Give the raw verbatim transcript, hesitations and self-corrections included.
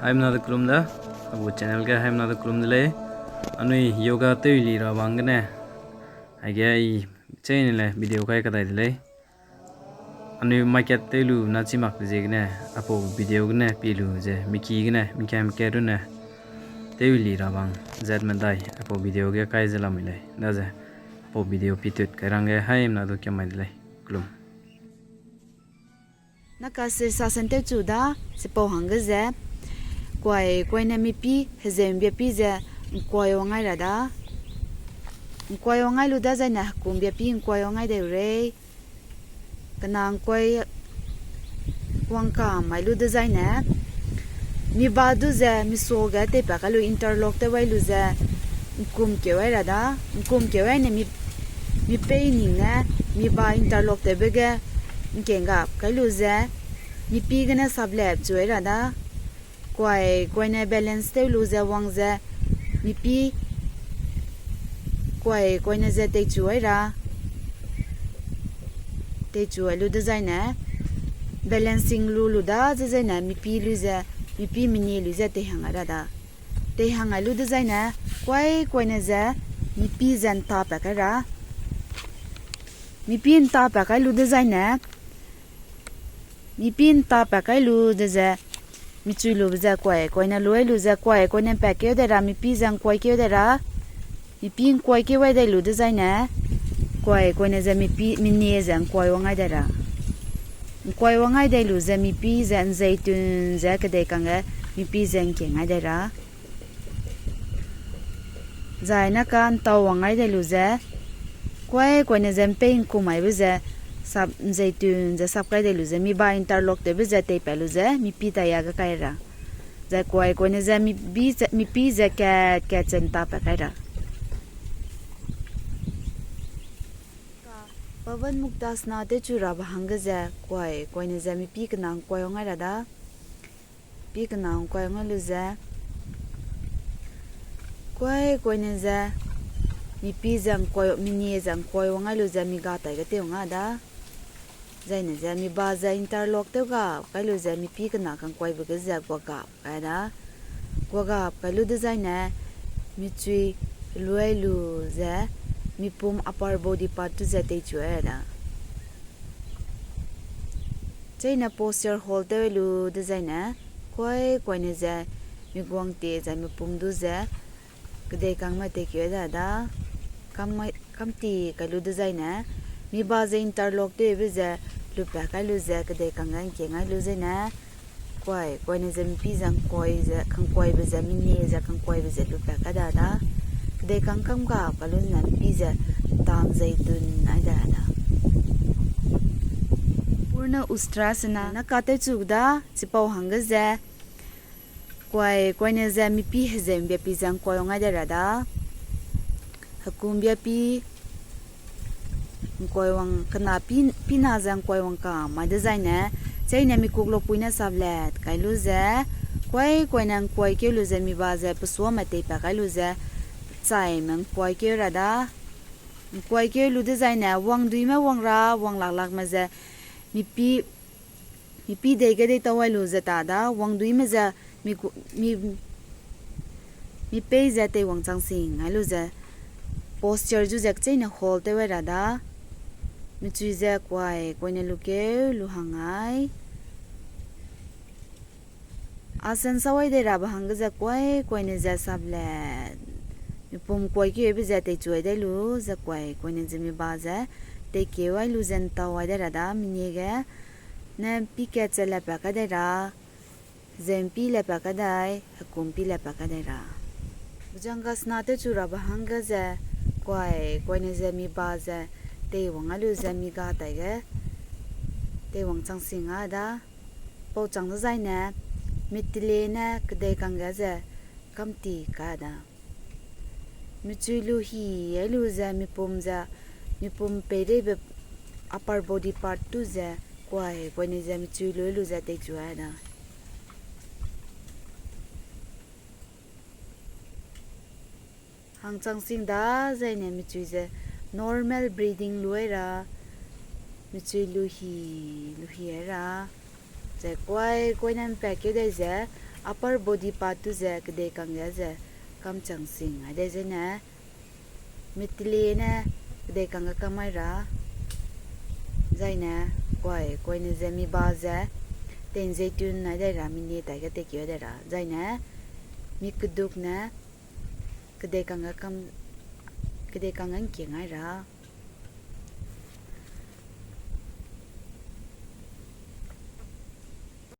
Haimena de kelum da, agu channel ge haimena de kelum de lei. Anui yoga tew li ra bang gene, aige i cheine le video kai kadai de lei. Anui market tew lu na chi mak pe ziegene, apau video gene pi lu ze, miki gene, mikamkat runne tew li ra bang zat medai, apau video ge kai ze lamui lei. Daze, apau video pitut kai rangge haimena du kiamai de lei. Kelum. Naka se sa sen tewchu da, sipau hangge ze, kuai, kuaine mipî, hezeu ’mbiapî ze, ’ngkuai wang ngai ra da. ’Ngkuai wang ngai lu da zaine hekum ’mbiapî ’ngkuai wang ngai deu rei. Kena ’ngkuai wang ka mai lu dezaine, mi ba du ze, mi suage teipa kai lu interlock tew wai lu ze, ’ngkum keu wai ra da, ’ngkum keu waine mi, mi pei ning ne, mi ba interlock tewbe ge, ’ngkengga kai lu ze, mipî gene saplep chu wai ra da. Kuai, kuaine balance tew lu ze wang ze, mipî, kuai, kuaine ze teichu wai ra. Teichu ai lu dezaine, balancing lu lu da ze zaine, mipî lu ze, mipî menie lu ze teihang ai ra da. Teihang ai lu dezaine, kuai, kuaine ze, mipî ze ’ntapat kai ra. Mipî ’ntapat kai lu dezaine, mipî ’ntapat kai lu de ze, michui lube ze kuai, kuaine lu ai lu ze kuai, kuaine ’mpatkeu dai ra, mipî ze ’ngkuaikeu dai ra. Mipî ’ngkuaikeu ai dai lu dezaine, kuai, kuaine ze mipî, menie ze ’ngkuai wang ai dai ra. ’Ngkuai wang ai dai lu ze mipî ze ’nzeitun ze kedei kangge, mipî ze ’ngkeng ai dai ra. Zai naka ’ntau wang ai dai lu ze, kuai, kuaine ze ’mpei ’ngkum aibe ze, sap ’nzeitun ze sap kai dai lu ze, mi ba interlock tewbe ze teipat lu ze, mipî taiya ge kai ra. Zai kuai, kuaine ze mipî ze, mipî ze kat, kat ze ’ntapat kai ra. Pawan Muktasana tewchu rabe hangge ze kuai, kuaine ze mipî kena ’ngkuai wang ai ra da. Mipî kena ’ngkuai wang ai lu ze, kuai, kuaine ze, mipî ze ’ngkuai, menie ze ’ngkuai wang ai lu ze mi ga taige tew wang ai da. Zaine ze mi ba ze interlock tew ga kai lu ze mipî kena ka'ngkuaibe ge ze guagap kai da. Guagap kai lu dezaine, michui luai lu ze, mipum upper body part tu ze teichu ai da. Cheine posture hold tew lu dezaine, kuai, kuaine ze, mi guang tie zai mipum du ze, kedei kangme teikeu da da. Kam, kamti kai lu dezaine, mi ba ze interlock tewbe ze, lupat kai lu ze, kedei kangge ’ngkeng ai lu zene, kuai, kuaine ze mipî ze ’ngkuai ze, ka'ngkuaibe ze, menie ze ka'ngkuaibe ze lupat kai da da. Kedei kang kam ga kai lu ne mipî ze, ’nta ’nzeitun ai da da. Purna Ustrasana naka tewchu da, chipau hangge ze, kuai, kuaine ze mipî hezeu ’mbiapî ze ’ngkuai wang ai dai ra da. Hekum ’mbiapî, ’ngkuai wang kena pî, pî na ze ’ngkuai wang ka mai dezaine, cheine mi kuk lokpui ne saplet kai lu ze, kuai, kuaine ’ngkuaikeu lu ze mi ba ze, pesuame teipat kai lu ze, chaime ’ngkuaikeu ra da. ’Ngkuaikeu lu dezaine, wangduime wang ra, wang laklakme ze, mipî, mipî dei ge deitau ai lu ze ta da, wangduime ze, mi gu-, mi, mi pei ze teiwang chang sing ai lu ze, posture zu ze kecheîne hold tew ai ra da, michui ze kuai, kuaine lukeu, lu hang ai. Asan sau ai dei rabe hangge ze kuai, kuaine ze saplet. Mipum kuaikeube ze teichu ai dai lu, ze kuai, kuaine ze mi ba ze, teikeu ai lu ze ’ntau ai dai ra da, menie ge, ne ’mpi kat ze lepat kai dai ra, ze ’mpi lepat kai dai, hekum ’mpi lepat kai dai ra. Bhujangasana tewchu rabe hangge ze, kuai, kuaine ze mi ba ze, teiwang ai lu ze mi ga taige, teiwang chang sing ai da. Pau chang dezaine, mitile ne kedei kangge ze, kamti kai da. Michui lu hi ai lu ze, mipum ze, mipum peireibe upper body part tu ze, kuai, kuaine ze michui lu ai lu ze teichu ai da. Hangchang sing da, zaine michui ze normal breathing lu ai ra, michui lu hi, lu hi ai ra. Ze kuai, kuaine ’mpatkeu dai ze, Upper body part tu ze kedei kangge ze kamchang sing ai dei zene, mi tele ne kedei kangge kam ai ra, zaine kuai, kuaine ze mi ba ze tenzei tun ai dei ra, mi ne taige tekeu dei ra, zaine mi keduk ne kedei kangge kam, kedei kangge ngkieng ai ra.